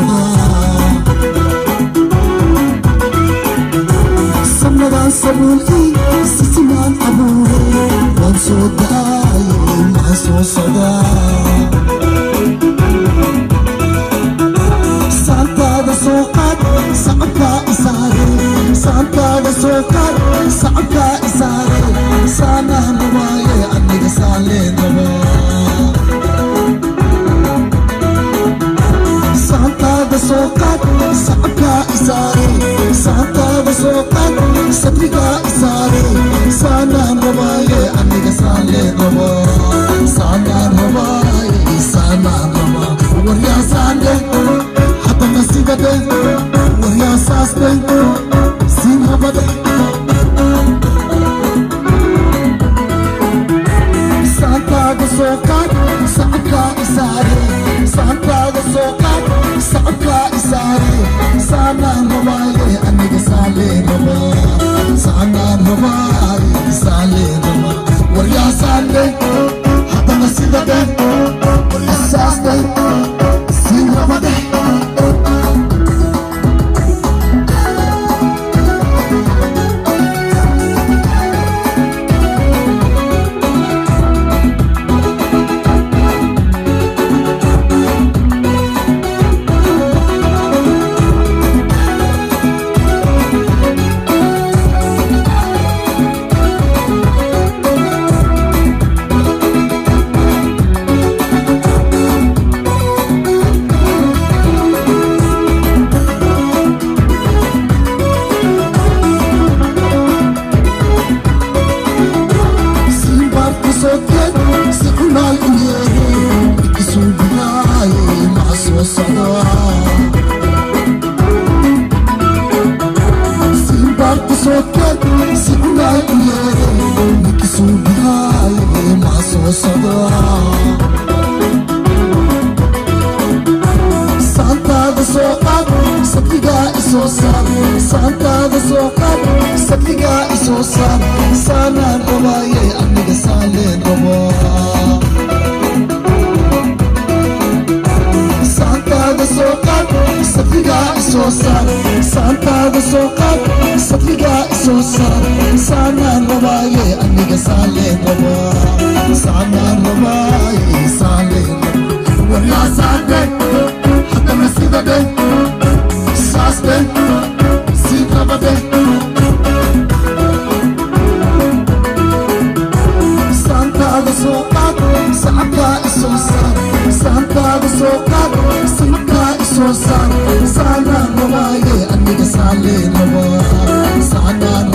socdaa. Sanadaan sabuulkii sisimaan abuuray, waan soo daayay, maxaa soo socdaa? Saantaada soo qaad, sacabkaa isaare. Saantaada soo qaad, sacabkaa isaare. Saanaan rabaaye, aniga saaleen rabaa. Saantaada soo qaad, sacabkaa isaare. Saantaada soo qaad, sadrigaa isaare. Saanaan rabaaye, aniga saaleen rabaa. Saanaan rabaaye, saanaan rabaa. Waryaa saande, haddana sigade. Waryaa saaste, siin habade. Saantaada soo qaad, sacabkaa isaare. Saantaada soo qaad, sacabkaa isaare. Saanaan rabaaye, aniga saaleen rabaa. Saanaan rabaaye, saaleen rabaa. Waryaa saande, haddana sidade. Waryaa saaste, siin rabade. Simbarku soo keed, si cunaal u yeehe, ikisuu binaaye, maca soo socdaa? Simbarku soo keed, si cunaal u yeehe, ikisuu binaaye, maca soo socdaa? Saantaada soo qaad, sadrigaa isoo saar. Saantaada soo qaad, sadrigaa isoo saar. Saanaan rabaaye, aniga saaleen rabaa. Saantaada soo qaad, sadrigaa isoo saar. Saantaada soo qaad, sadrigaa isoo saar. Saanaan rabaaye, aniga saaleen rabaa. Saanaan rabaaye, saaleen rabaa. Waryaa saande, haddana sidade. Saaste, siin rabade. Saantaada soo qaad, sacabkaa isoo saar. Saantaada soo qaad, sacabkaa isoo saar. Saanaan rabaaye, aniga saaleen rabaa. Saanaan